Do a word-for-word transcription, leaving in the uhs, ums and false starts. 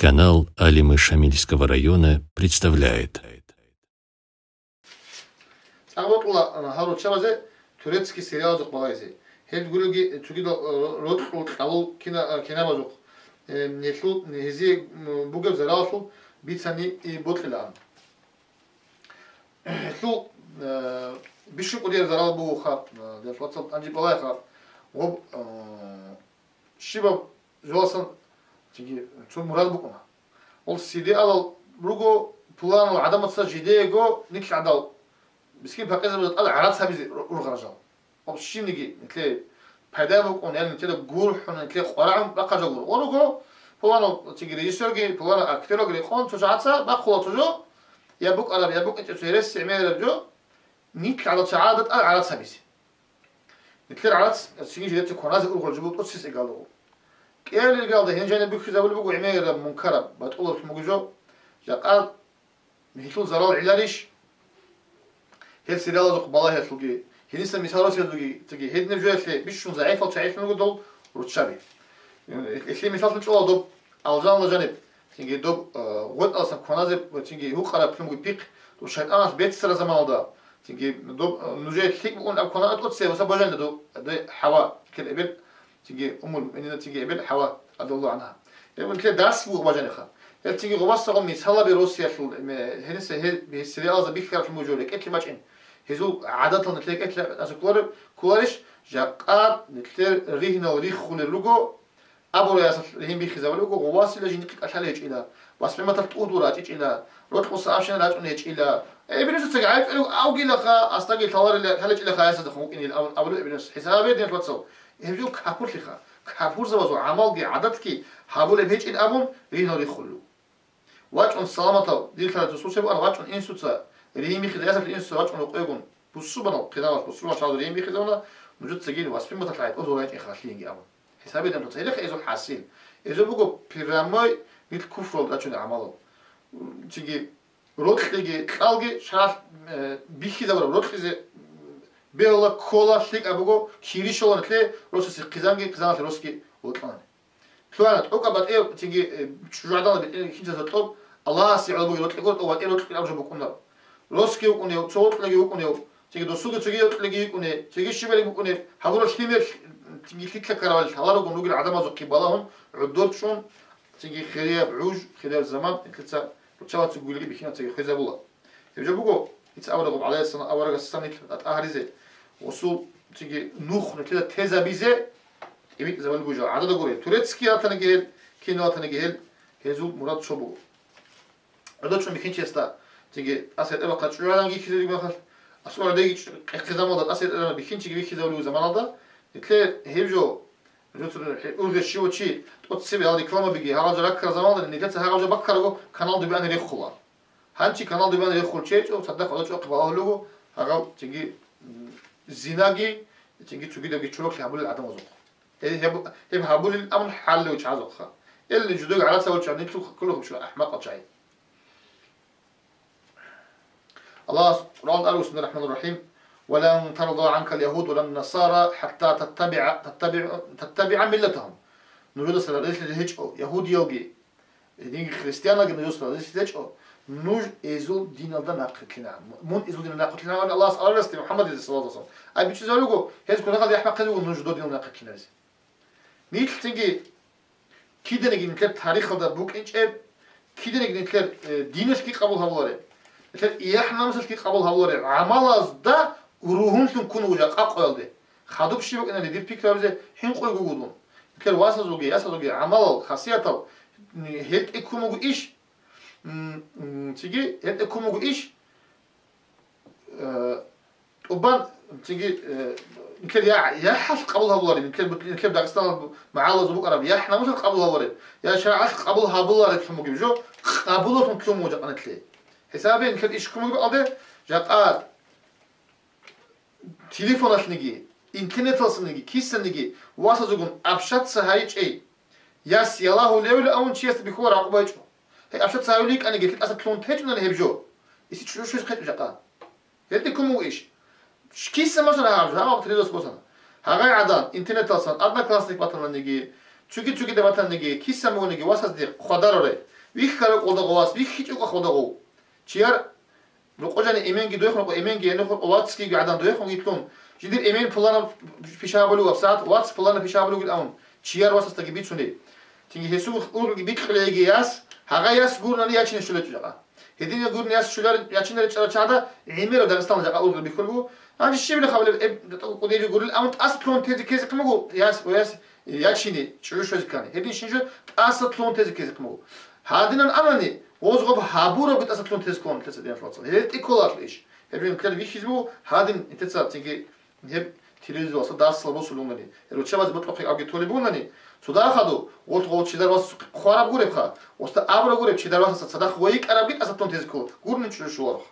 Канал Алимы Шамильского района представляет. ЦӀакъ бокьула гьал руччабазе турецкий сериалазухъ балагьизе. Гьел гурелги цогидал, э, рокьул кьалул кина-, э, кинабазухъ, э, нилъул, гьезие, м, бугеб заралалъул бицани, э, бокьилаан. Гьелъул, э, бищун кӀудияб зарал бугоха, э, дир вацал, тӀанжи балагьеха, гъоб, э, щибаб жоялдасан цинги цо мурад букӀуна. Гъол сериалал руго пуланал гӀадамаца жидеего нилъ гӀадал мискин-пакъирзабазда тӀад гӀарац гьабизе р-, ургъарал жал. Гъоб щибниги нилъее пайда букӀун, яни нилъеда гурхӀун, нилъее къварагӀун бахъал жал гуро. Гъол руго пуланав цинги режиссерги, пуланав актералги рекъон цо жагьаца бахъула цо жо, я букӀараб, я букӀинчӀеб цо гьересиги гӀемераб жо, нилъ гӀадал чагӀазда тӀад гӀарац гьабизе. Нилъер гӀарац цинги жидеца кваназе ургъарал жо буго тӀоцебесеб гьалугъ. КӀиабилеб гьалда гьениб жаниб бихьизабулеб буго гӀемераб, мункараб, батӀулаб лъун буго жо. Жакъа гьелъул зарал гӀеларищ? Гьел сериалазухъ балагьиялъулги, гьениса мисал росиязулги, цоги гьединаб жоялъе бищун загӀипал чагӀилъун руго дол руччаби. Гьелъие мисаллъун чӀола доб алжанала жаниб, цинги доб, э, гъветӀалдасан кваназе, цинги гьукъараб лъун буго пихъ, доб шайтӀаналъ беццараб заманалда, цинги доб, э, нужее лъикӀ букӀун аб квана тӀоцебесеб бажанида доб, дой ХӀава, нилъер эбел, цинги Уммул Муъминина, цинги эбел ХӀава, радияллагьу гӀангьа. Гьеб нилъер дас буго бажаниха. Гьел цинги гъобасагъун мисалаби росиялъул, ме-, гьениса гьел, гьел сериалазда бихьаралъун буго жо рекӀелъе бачӀин. Гьезул гӀадатал нилъер рекӀелъе бачӀине кколареб кколарищ, жакъа нилъер ригьнал риххулел руго, абурай ясалъ ригьин бихьизабулеб буго, гъовасила жиндихъе кӀалъалев гьечӀила, восприниматель тӀугьдул рачӀичӀила, рокьуса абщина рачӀун гьечӀила. Эбелусацаги гӀайиб кьолев авгилаха, астаги лъаларила, лъалечӀилаха ясазда хъун вукӀинил абун абулеб эбелус. ХӀисабе, динал вацал, гьеб жо капурлъиха. Капурзабазул гӀамалги гӀадатги гьабулеб гьечӀин абун, ригьнал риххулев. ВачӀун саламатав, дир лъаларев цо случай букӀана, вачӀун инсуца, ригьин бихьизаб, ясалъ инсуца вачӀун рокъойгун, бусурбанал хъизамалъ, бусурбан чагӀазда ригьин бихьизабуна, нужецаги восприниматель гӀайиб кьозул рачӀин халлъинги абун. ХӀисабе, динал вацал, гьелъеха гьезул хӀасил. Гьезул буго прямой нилъ куфралда рачунел гӀамалал. Цинги рокьиги кьалги шаргӀалъ, э, бихьизабураб рокьизе бегьула ккола, лъикӀаб буго, кири щола нилъее росасе хъизанги, хъизаналъе росги вокьулани. Лъугьана, тӀокӀаб батӀияб, цинги, э, чӀужугӀадан батӀияб бихьинчиясда тӀокӀ Аллагьасе гӀоло бугеб рокьи гуро, тӀокӀ батӀияб рокьи абураб жо букӀуна. Росги вукӀунев, цо рокьиги вукӀунев, цинги досулги цоги рокьиги йикӀуней, цинги щибали букӀуней, гьабураб лъимер, цинги лъикӀлъи ккарабали лъаларогун ругел гӀадамазухъе балагьун, гӀодор чӀун, цинги хирияб гӀуж, хирияб заман, нилъеца руччабаца гуйилги бихьинаб цинги хвезабула. Гьеб жо буго, дица абураб, гӀалайгьиссалам аварагасдасан нилъ тӀагьаризе, гъосул цинги нух нилъеда тезабизе, тӀибитӀизабулеб буго жо. ГӀадада гуро, турецкий ратаниги гьел, кино ратаниги гьел, гьезул мурад цо буго. ГӀодор чӀун бихьинчиясда, цинги тӀаса гьетӀе бахъа чӀужугӀадан бихьизабулеб мехалъ, асул гӀодеги къехъизабуналда тӀаса гьетӀе бихьинчиги бихьизабулеб заманалда, нилъее гьеб жо, жо цо-, гьеб ургъе щивав чи тӀоцебе гьал рекламабиги, гьал жо раккараб заманалда, нилъеца гьал жо баккарабго канал дубиани рехула. Гьанчи канал дубиан рехулев чи гьечӀо, цадахъ гӀодор чӀухъе балагьулего, гьагъал цинги, м, зинаги, цинги цогидабги чороклъи гьабулел гӀадамазухъ. Гьеб, гьеб, гьеб гьабулел абун хӀаллев чагӀазухъа. Элли жудаги гӀарац гьавулел чагӀ, нилъ кколехъуб щула ахӀмакъал чагӀи. Аллагьас Къуръан тӀад вуссина, рахӀманир-рахӀим: «Ва лан тарда гӀанка ал-ягьуду ва лан-насара хӀатта таттабигӀа, таттабигӀа, таттабигӀа миллатагьум». Нужедаса разилъизе гьечӀо ягьудиялги, Гьединги христианалги нужеца разилъизе гьечӀо, нуж эзул диналда нахърилълъинегӀан. Мун эзул диналда нахърилълъинегӀан Аллагьас аварагасде МухӀаммадизе, саллаллагьу гӀалайгьи ва саллам. Ай бичӀчӀизавулего, гьез кутакалда яхӀ бахъизего нуж додинал нахърилълъинаризе. Нилъ цинги кидениги нилъер тарихалда букӀинчӀеб, кидениги нилъер, э, диналъги къабул гьабулареб, нилъер яхӀ-намусалъги къабул гьабулареб гӀамалазда ругьунлъун ккун вуго жакъа къоялде. Хадуб щиб букӀиналъе дир пикру гьабизе хӀинкъуего вуго дун. Нилъер васазулги, ясазулги гӀамалал, хасиятал, м, гьетӀе ккун буго иш, м, м, цинги гьетӀе ккун буго иш, э, тӀубан, цинги, э, нилъер я-, яхӀалъ къабул гьабулареб, нилъер бут-, нилъер Дагъистаналъ магӀалазул букӀараб яхӀ-намусалъ къабул гьабулареб, я шаргӀалъ къабул гьабулареблъун бугеб жо, къабулалъун лъун буго жакъа нилъее. ХӀисабе нилъер иш ккун бугеб алде, жакъа телефоналъниги, интернеталъниги, кисаниги васазегун общаться гьайчӀей, яс ялагьулевилан абун чиясда бихьула рагӀуба гьечӀо. Гьей общаться гьавилин йикӀаниги, лъикӀаса лъун течӀунани гьеб жо. Иси чӀужу щвез хъечӀо жакъа. Гьелде ккун буго иш. Киса босана гьаб жо, гьаб телевизор босана. Гьагъай гӀадан, интернеталсан, Одноклассник батананиги, цуги-цугида батананиги, киса бугониги васазде хъвадарулей. Вихьарав къодаго вас, вихьичӀого къодаго. Чияр рокъо жани эменги дойхъун рокъо, эменги гьенихъ рокъо, вацги гӀадан дойхъун гьитлъун. Жидер эмен пуланаб пиша гьабулев васагӀат, вац пуланаб пиша гьабулев вугилан, чияр васасдаги бицуней. Цинги гьесул уркьги бикьулей яс, гьагъа яс гурнани ячине щулечӀо жакъа. Гьединал гурни яс щулар ячине речӀарал чагӀда гӀемерав Дагъистаналда жакъа уркьги бихьулеб буго. Гьанже щибли хабалеб, эб, кӀудияб гурел, амма тӀаса лъугьун тезе ккезехъин буго, яс, ва яс ячине чӀужу щвезехъани. Гьедин щинжо тӀаса лъугьун тезе ккезехъин буго. Гьадинан анани, гъоз гъоб гьабурабги тӀаса лъугьун тезе кколаан нилъеца, диналъул вацал. Гьеб тӀи кколалъ иш. Гьеб жо нилъер бихьизе буго, гьадин нилъеца цинги гьеб телевизоралъа дарсал босулунгани. Гьел руччабазе бокьухъе авги толеб бугони, цо дагьаб хадув, гъолъ гъов чидар вас хвараб гуребха, оста абураб гуреб, чидар васаса цадахъ гъой йикӀарабги тӀаса лъугьун тезе ккола, гурни чӀужу щолароха.